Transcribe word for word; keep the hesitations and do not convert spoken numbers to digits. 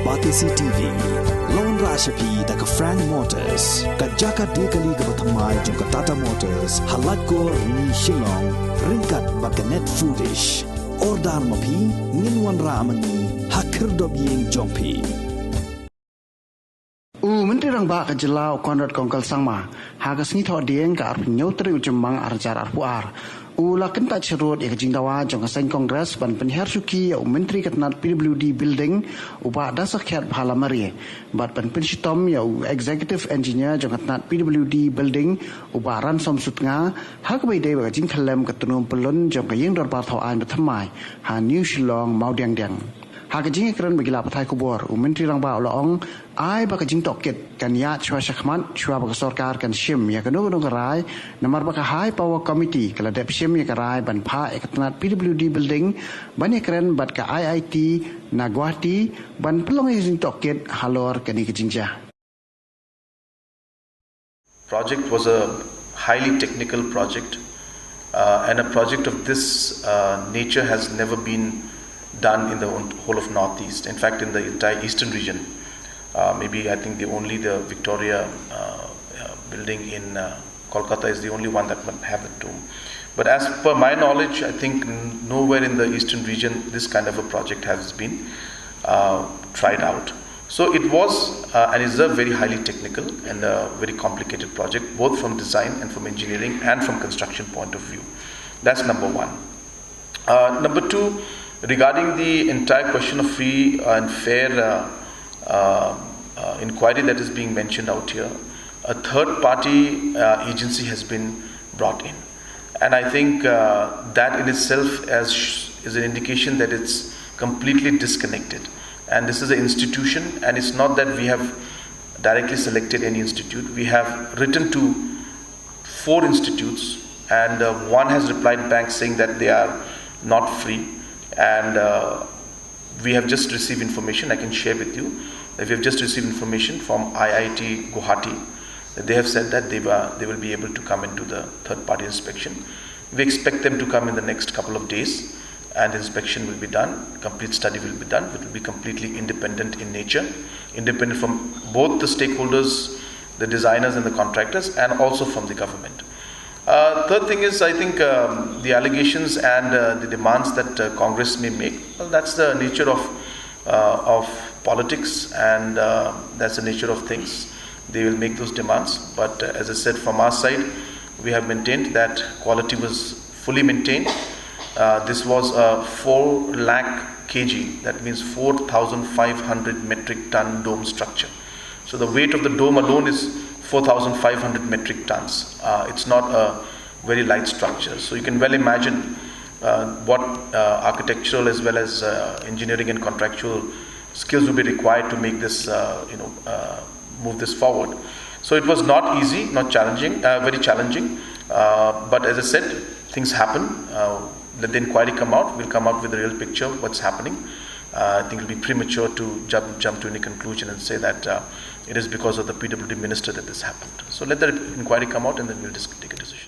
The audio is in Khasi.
Batesi T V. Long rah sha phi da ka Frank Motors, ka jaka de kali kaba thymmai jong ka Tata Motors, ha Laitkor Rni Shillong, ryngkat bad ka Net Foodish. Order ma phi, ngin wanrah ma ngi ha khyrdop ïing jong phi. U Myntri Rangbah ka jylla u Conrad Kongkal Sangma, ha ka sngi Thohdieng ka arphew hynñiew tarik u Jymmang arhajar arphew ar, u la kyntait sharud ïa ka jingdawa jong ka seng Congress ban pynhiar shuki ïa u Myntri ka tnat P W D Building, u Bah Dasakhiatpha Lamare, bad ban pynshitom ïa u Executive Engineer jong ka tnat P W D Building, u Bah Ransom Sutnga, ha kaba ïadei bad ka jingkhyllem ka tnum pyllun jong ka ïing dorbar thaw aiñ bathymmai ha New Shillong Mawdiangdiang. Ha ka jingïakren bad ki lad pathai khubor, u Myntri Rangbah u la ong, ai ba ka jingtohkit kan ïaid shuwa shakhmat shuwa ba ka sorkar kan shim ïa kano kano ka rai, namar ba ka High Power Committee ka la dep shim ïa ka rai ban phah ïa ka tnat P W D Building ban ïakren bad ka I I T na Guwahati ban pynlong ïa ka jingtohkit halor kane ka jingjia. Project was a highly technical project, uh, and a project of this uh, nature has never been done in the whole of Northeast. In fact, in the entire Eastern region, uh, maybe I think the only the Victoria uh, uh, building in uh, Kolkata is the only one that might have the tomb. But as per my knowledge, I think nowhere in the Eastern region this kind of a project has been uh, tried out. So it was uh, and is a very highly technical and a very complicated project, both from design and from engineering and from construction point of view. That's number one. Uh, number two, regarding the entire question of free and fair uh, uh, uh, inquiry that is being mentioned out here, a third party uh, agency has been brought in. And I think uh, that in itself as is an indication that it's completely disconnected. And this is an institution, and it's not that we have directly selected any institute. We have written to four institutes, and uh, one has replied back saying that they are not free. And uh, we have just received information, I can share with you, that we have just received information from I I T Guwahati, that they have said that they, were, they will be able to come into the third party inspection. We expect them to come in the next couple of days, and inspection will be done, complete study will be done, it will be completely independent in nature, independent from both the stakeholders, the designers and the contractors, and also from the government. Uh, third thing is, I think um, the allegations and uh, the demands that uh, Congress may make, well, that's the nature of uh, of politics, and uh, that's the nature of things. They will make those demands, but uh, as I said, from our side, we have maintained that quality was fully maintained. Uh, this was a four lakh kg, that means four thousand five hundred metric ton dome structure. So the weight of the dome alone is four thousand five hundred metric tons. Uh, it's not a very light structure. So you can well imagine uh, what uh, architectural as well as uh, engineering and contractual skills will be required to make this, uh, you know, uh, move this forward. So it was not easy, not challenging, uh, very challenging. Uh, but as I said, things happen. Uh, let the inquiry come out. We'll come out with the real picture of what's happening. Uh, I think it'll be premature to jump, jump to any conclusion and say that uh, it is because of the P W D minister that this happened. So let the inquiry come out, and then we'll dis- take a decision.